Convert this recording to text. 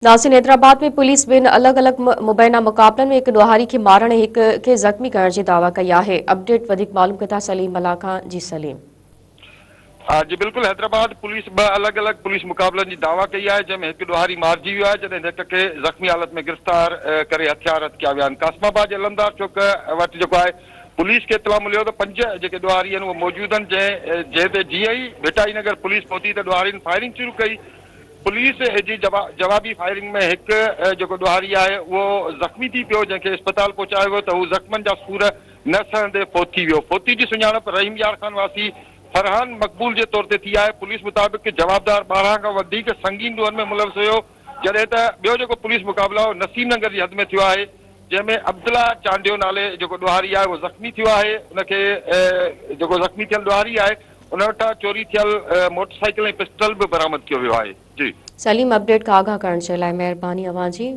ناظرين حيدرآباد ۾ پوليس ٻن الڳ الڳ مبينا مقابلن ۾ هڪ ڏوهاري کي مارڻ ۽ هڪ کي زخمي ڪرڻ جي دعويٰ ڪئي آهي. اپڊيٽ وڌيڪ معلوم ڪندا سليم ملاح کان جي سليم. جي بلڪل حيدرآباد پوليس ٻه الڳ الڳ پوليس مقابلن جي دعويٰ ڪئي آهي جنهن ۾ هڪ ڏوهاري مارجي ويو آهي جڏهن ته هڪ کي زخمي حالت ۾ گرفتار ڪري هٿيار هٿ ڪيا ويا آهن قاسم آباد جي علمدار چوڪ وٽ جيڪو آهي پوليس کي اطلاع مليو ته پنج جيڪي ڏوهاري آهن اهي موجود آهن جنهن جنهن تي جيئن ئي ڀٽائي نگر پوليس پهتي ته ڏوهارين فائرنگ شروع ڪئي پوليس جي جوابي فائرنگ ۾ هڪ جيڪو ڏوهاري آهي اهو زخمي ٿي پيو جنهن کي اسپتال پهچايو ويو ته هو زخمن جا سور نه سهندي فوت ٿي ويو. فوتي جي سڃاڻپ رحيم يار خان واسي فرحان مقبول جي طور تي ٿي آهي. پوليس مطابق جوابدار 12 کان وڌيڪ سنگين ڏوهن ۾ ملوث هيو جڏهن ته ٻيو جيڪو پوليس مقابلو نسيم ننگر جي حد ۾ ٿيو آهي جنهن ۾ عبدالله چانڊيو نالي جيڪو ڏوهاري آهي اهو زخمي ٿيو آهي ان کي جيڪو زخمي ٿيل ڏوهاري آهي ان وٽان چوري ٿيل موٽر سائيڪل ۽ پسٽل به برآمد ڪيو ويو آهي. جي. سليم اپڊيٽ کان آگاهه ڪرڻ جي لاء مهرباني اوهان جي.